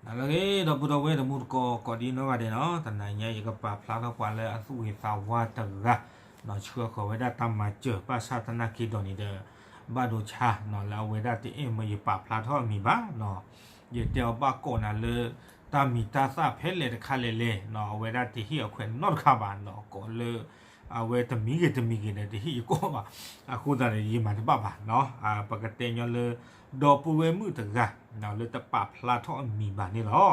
လၢအဂ့ၤ ဒီပုၢ်ဒီဝဲၢ်တံၤသကိး ကိးဒံနီၢ်ဂၤဒဲးနီၤ, တနံၤညါယကပာ်ဖျါထီၣ်ပှၤလၢအသူၣ်ဂ့ၤသးဝါတဂၤ, ဆှၢဃီၤဝဲဒၣ်တၢ်မၤစၢၤ ဘၣ်ဆၣ်သနာ်က့ဒီးန့ၣ်ဒီး ဘၣ်ဒိဆါနီၤ လၢအဝဲဒၣ်တအဲၣ်မၢယပာ်ဖျါထီၣ်အမံၤဘၣ်နီၤ, ယတဲအီၤဘၣ်ကိးနၤလၢ တၢ်မံၤတၢ်သၣ်ဖဲလဲၣ်တခါလဲၣ်လဲၣ်နီၤ, အဝဲဒၣ်တဟ့ၣ်အခွဲးနီတခါဘၣ်နီၤ, ကိးလၢ အဝဲတမံၤဂ့ၤတမံၤဂ့ၤဒီး တဟ့ၣ်ယကိးဘၣ်, အဃိသတးန့ၣ် ယမၤတဘၣ်ဘၣ်နီၤ, ပကတဲညီလၢ ဒီပုၢ်ဝဲၢ်မုၣ်တဂၤ လၢတပာ်ဖျါထီၣ်အမံၤဘၣ်န့ၣ်လီၤ.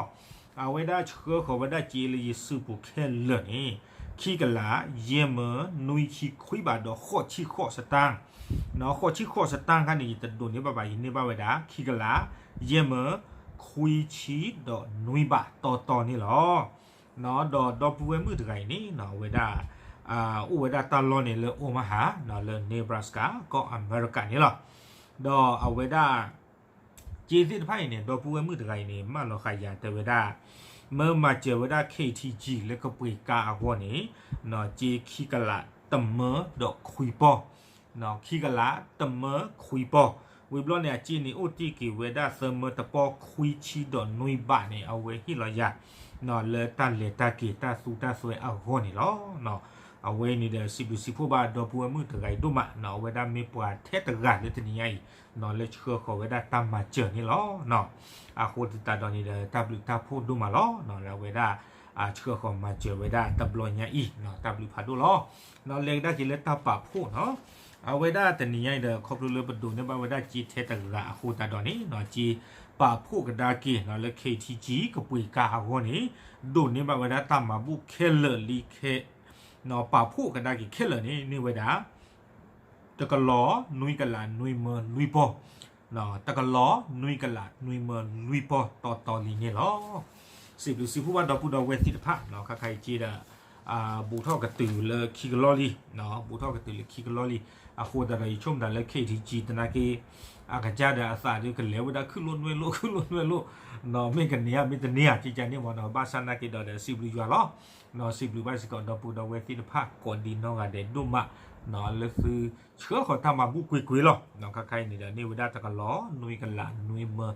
အဝဲဒၣ်ဆှၢဃီၤဝဲဒၣ်စ့လၢယစုပူၤခဲလၢာ်န့ၣ် ခံကလး ယဲၢ်မၢ နွံဆံခွံဘးဒီး ဃိးဆံဃိးစတၢၣ်, ဃိးဆံဃိးစတၢၣ်ခါန့ၣ် ယတဒိးန့ၢ်ဘၣ်ဘၣ် ယန့ၢ်ဘၣ်ဝဲဒၣ် ခံကလး ယဲၢ်မၢ ခွံဆံဒီးနွံဘးတီတီန့ၣ်လီၤ. ဒီးဒီပုၢ်ဝဲၢ်မုၣ်တဂၤအံၤန့ၣ် အဝဲဒၣ် အိၣ်ဝဲဒၣ်တၢ်လီၢ်န့ၣ်လၢ Omaha လၢ Nebraska ကီၢ်အမဲရကၤန့ၣ်လီၤ. ဒီးအဝဲဒၣ် စ့သ့ၣ်တဖၣ်အံၤန့ၣ် ဒီပုၢ်ဝဲၢ်မုၣ်တဂၤအံၤန့ၣ် မၢလီၤဃာ်ယၤတဲဝဲဒၣ် မၢမၤစၢၤဝဲဒၣ် K T G လၢကပှ့ၤကါအဂီၢ်န့ၣ် စ့ခံကလးတမၢဒီးခွံပီၢ်, ခံကလးတမၢခွံပီၢ်, ဝံၤဘျီန့ၣ် အစ့န့ၣ်အိၣ်တ့ၢ်က့ၤဝဲဒၣ်သၢမၢတပီၢ်ခွံဆံဒီးနွံဘးန့ၣ် အဝဲဟ့ၣ်လီၤယၤ လၢတၢ်လဲၤတၢ်က့ၤတၢ်သူတၢ်စွဲအဂီၢ်န့ၣ်လီၤ. အဝဲအံၤန့ၣ်ဒီး စံးဘျုးစံးဖှိၣ်ဘၣ်ဒီပုၢ်ဝဲၢ်မုၣ်တဂၤအံၤဒိၣ်မးနီၤ, အဝဲဒၣ်မ့ၢ်ပှၤထဲတဂၤလၢတနံၤညါအံၤနီၤ လၢဆှၢဃီၤဝဲဒၣ်တၢ်မၤစၢၤန့ၣ်လီၤ. အဃိသတးဒီးန့ၣ်ဒီး တၢ်ဘျုးတၢ်ဖှိၣ်ဒိၣ်မးလီၤနီၤ, လၢအဝဲဒၣ် ဆှၢဃီၤမၤစၢၤဝဲဒၣ်တဘျီညါအံၤနီၤ, တၢ်ဘျုးဖးဒိၣ်လီၤ. နီၤ လဲၤကဒါက့ၤလၢတၢ်ပာ်ဖှိၣ်နီၤ, အဝဲဒၣ်တနံၤညါအံၤဒီး ခီဖျိလၢပဒိးန့ၢ်ဘၣ်ဝဲဒၣ်စ့ထဲတဂၤအဃိသတးဒီးန့ၣ်နီၤ, စ့ပာ်ဖှိၣ်ကဒါက့ၤနီၤ လၢ K T G ကပှ့ၤကါအဂီၢ်န့ၣ် ဒိးန့ၢ်ဘၣ်ဝဲဒၣ်တၢ်မၤဘူၣ်ခဲလၢာ်လံခဲ ပာ်ဖှိၣ်ကဒါက့ၤခဲလၢာ်န့ၣ် န့ၢ်ဝဲဒၣ် တကလီၤ နွံကလး နွံမၢ လွံၢ်ပီၢ်, တကလီၤ နွံကလး နွံမၢလွံၢ်ပီၢ်တီတီလံန့ၣ်လီၤ. စံးဘျုးစံးဖှိၣ်ဘၣ်ဒီပုၢ်ဒီဝဲၢ်သ့ၣ်တဖၣ်နီၤ, ခါခါအံၤစ့ဒီး ဘူးထီၣ်ကတုၤလၢခံကလီၢ်လံ, ဘူးထီၣ်ကတုၤလၢခံကလီၢ်လံ, အဃိသတးဒီး ယဆိကမိၣ်တၢ်လၢ K T G သနာ်က့ အကစၢ်ဒီးအသးဒီးကလဲၤဝဲဒၣ်ခုၣ်လိာ်နွဲလိာ် ခုၣ်လိာ်နွဲလိာ်, မ့ၢ်ကန့ၢ်ဧါ မ့ၢ်တန့ၢ်ဧါ ကကန့ၣ်မ့ၢ်နီၤ, ဘၣ်ဆၣ်သနာ်က့ဒီး ဒီးစံးဘျုးယွၤလီၤ. စံးဘျုးဘၣ်စ့ၢ်ကီးဒီပုၢ်ဒီဝဲၢ်သ့ၣ်တဖၣ် ကိးဒံနီၢ်ဂၤဒဲးဒိၣ်မး လၢသုဆှၢဃီၤတၢ်မၤဘူၣ်ကွ့ၢ်ကွ့ၢ်လီၤ. ခါခါအံၤန့ၣ်ဒီး န့ၢ်ဝဲဒၣ်တကလီၤ နွံကလး နွံမၢ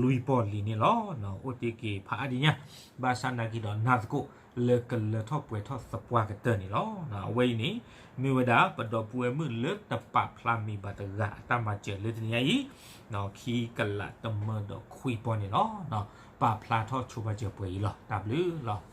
လွံၢ်ပီၢ်လံန့ၣ်လီၤ. အိၣ်တ့ၢ်က့ၤဖးအါဒံးညါ, ဘၣ်ဆၣ်သနာ်က့ဒီး နၢ်သကိးလၢကလၢထီၣ်ပှဲၤထီၣ်သပှၢ်ကတၢၢ်န့ၣ်လီၤ. အဝဲအံၤန့ၣ် မ့ၢ်ဝဲဒၣ်ပဒီပုၢ်ဝဲၢ်မုၣ်လၢတပာ်ဖျါမံၤဘၣ်တဂၤ အတၢ်မၤစၢၤလၢတနံၤညါအံၤ ခံကလးတမၢဒီးခွံပီၢ်န့ၣ်လီၤ. ပာ်ဖျါထီၣ်ဆိပာ်စၢၤပှဲၤအံၤလီၤ. တၢ်ဘျုးလီၤ.